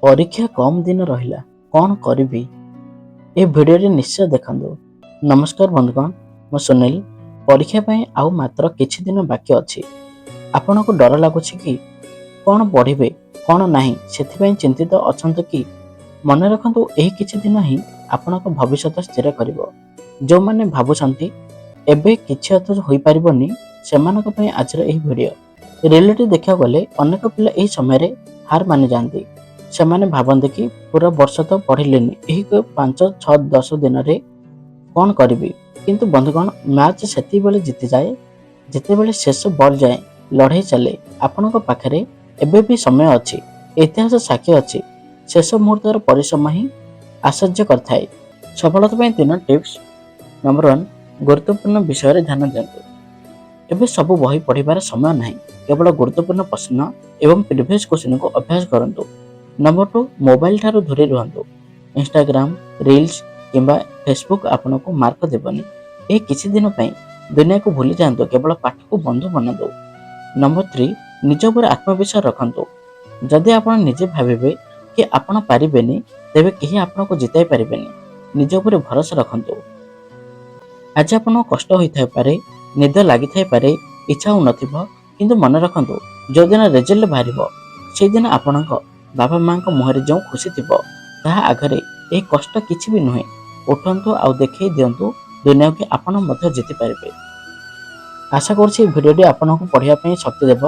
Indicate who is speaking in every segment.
Speaker 1: ପରୀକ୍ଷା କମ୍ ଦିନ ରହିଲା, କ'ଣ କରିବି? ଏ ଭିଡ଼ିଓଟି ନିଶ୍ଚୟ ଦେଖନ୍ତୁ। ନମସ୍କାର ବନ୍ଧୁଗଣ, ମୁଁ ସୁନୀଲ। ପରୀକ୍ଷା ପାଇଁ ଆଉ ମାତ୍ର କିଛି ଦିନ ବାକି ଅଛି। ଆପଣଙ୍କୁ ଡର ଲାଗୁଛି କି? କ'ଣ ପଢ଼ିବେ, କ'ଣ ନାହିଁ, ସେଥିପାଇଁ ଚିନ୍ତିତ ଅଛନ୍ତି କି? ମନେ ରଖନ୍ତୁ, ଏହି କିଛି ଦିନ ହିଁ ଆପଣଙ୍କ ଭବିଷ୍ୟତ ସ୍ଥିର କରିବ। ଯେଉଁମାନେ ଭାବୁଛନ୍ତି ଏବେ କିଛି ଅତ ହୋଇପାରିବନି, ସେମାନଙ୍କ ପାଇଁ ଆଜିର ଏହି ଭିଡ଼ିଓ। ରିଏଲିଟି ଦେଖିବାକୁ ଗଲେ ଅନେକ ପିଲା ଏହି ସମୟରେ ହାର ମାନିଯାଆନ୍ତି। ସେମାନେ ଭାବନ୍ତି କି ପୁରା ବର୍ଷ ତ ପଢ଼ିଲିନି, ଏହି 5, 6, 10 ଦିନରେ କ'ଣ କରିବି? କିନ୍ତୁ ବନ୍ଧୁଗଣ, ମ୍ୟାଚ୍ ସେତିକିବେଳେ ଜିତିଯାଏ ଯେତେବେଳେ ଶେଷ ବଲ୍ ଯାଏଁ ଲଢ଼େଇ ଚାଲେ। ଆପଣଙ୍କ ପାଖରେ ଏବେ ବି ସମୟ ଅଛି। ଇତିହାସ ସାକ୍ଷୀ ଅଛି, ଶେଷ ମୁହୂର୍ତ୍ତର ପରିଶ୍ରମ ହିଁ ଆଶ୍ଚର୍ଯ୍ୟ କରିଥାଏ। ସଫଳତା ପାଇଁ ତିନୋଟି ଟିପ୍ସ। ନମ୍ବର 1, ଗୁରୁତ୍ୱପୂର୍ଣ୍ଣ ବିଷୟରେ ଧ୍ୟାନ ଦିଅନ୍ତୁ। ଏବେ ସବୁ ବହି ପଢ଼ିବାର ସମୟ ନାହିଁ। କେବଳ ଗୁରୁତ୍ୱପୂର୍ଣ୍ଣ ପ୍ରଶ୍ନ ଏବଂ ପ୍ରିଭିୟସ୍ କ୍ୱେଶ୍ଚନକୁ ଅଭ୍ୟାସ କରନ୍ତୁ। ନମ୍ବର 2, ମୋବାଇଲ ଠାରୁ ଦୂରେଇ ରୁହନ୍ତୁ। ଇନଷ୍ଟାଗ୍ରାମ ରିଲ୍ସ କିମ୍ବା ଫେସବୁକ୍ ଆପଣଙ୍କୁ ମାର୍କ ଦେବନି। ଏହି କିଛି ଦିନ ପାଇଁ ଦୁନିଆକୁ ଭୁଲି ଯାଆନ୍ତୁ, କେବଳ ପାଠକୁ ବନ୍ଧୁ ବନାନ୍ତୁ। ନମ୍ବର 3, ନିଜ ଉପରେ ଆତ୍ମବିଶ୍ୱାସ ରଖନ୍ତୁ। ଯଦି ଆପଣ ନିଜେ ଭାବିବେ କି ଆପଣ ପାରିବେନି, ତେବେ କେହି ଆପଣଙ୍କୁ ଜିତାଇ ପାରିବେନି। ନିଜ ଉପରେ ଭରସା ରଖନ୍ତୁ। ଆଜି ଆପଣଙ୍କୁ କଷ୍ଟ ହୋଇଥାଇପାରେ, ନିଦ ଲାଗିଥାଇପାରେ, ଇଚ୍ଛା ହେଉନଥିବ, କିନ୍ତୁ ମନେ ରଖନ୍ତୁ, ଯେଉଁଦିନ ରେଜଲ୍ଟ ବାହାରିବ, ସେଇଦିନ ଆପଣଙ୍କ ବାପା ମାଙ୍କ ମୁହଁରେ ଯେଉଁ ଖୁସି ଥିବ, ତାହା ଆଗରେ ଏହି କଷ୍ଟ କିଛି ବି ନୁହେଁ। ଉଠନ୍ତୁ ଆଉ ଦେଖେଇ ଦିଅନ୍ତୁ ଦୁନିଆକୁ, ଆପଣ ମଧ୍ୟ ଜିତିପାରିବେ। ଆଶା କରୁଛି ଏହି ଭିଡ଼ିଓଟି ଆପଣଙ୍କୁ ପଢ଼ିବା ପାଇଁ ଶକ୍ତି ଦେବ।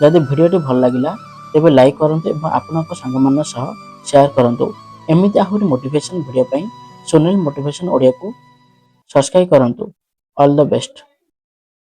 Speaker 1: ଯଦି ଭିଡ଼ିଓଟି ଭଲ ଲାଗିଲା, ତେବେ ଲାଇକ୍ କରନ୍ତୁ ଏବଂ ଆପଣଙ୍କ ସାଙ୍ଗମାନଙ୍କ ସହ ସେୟାର କରନ୍ତୁ। ଏମିତି ଆହୁରି ମୋଟିଭେସନ୍ ଭିଡ଼ିଓ ପାଇଁ ସୁନୀଲ ମୋଟିଭେସନ୍ ଓଡ଼ିଆକୁ ସବସ୍କ୍ରାଇବ୍ କରନ୍ତୁ। All the best.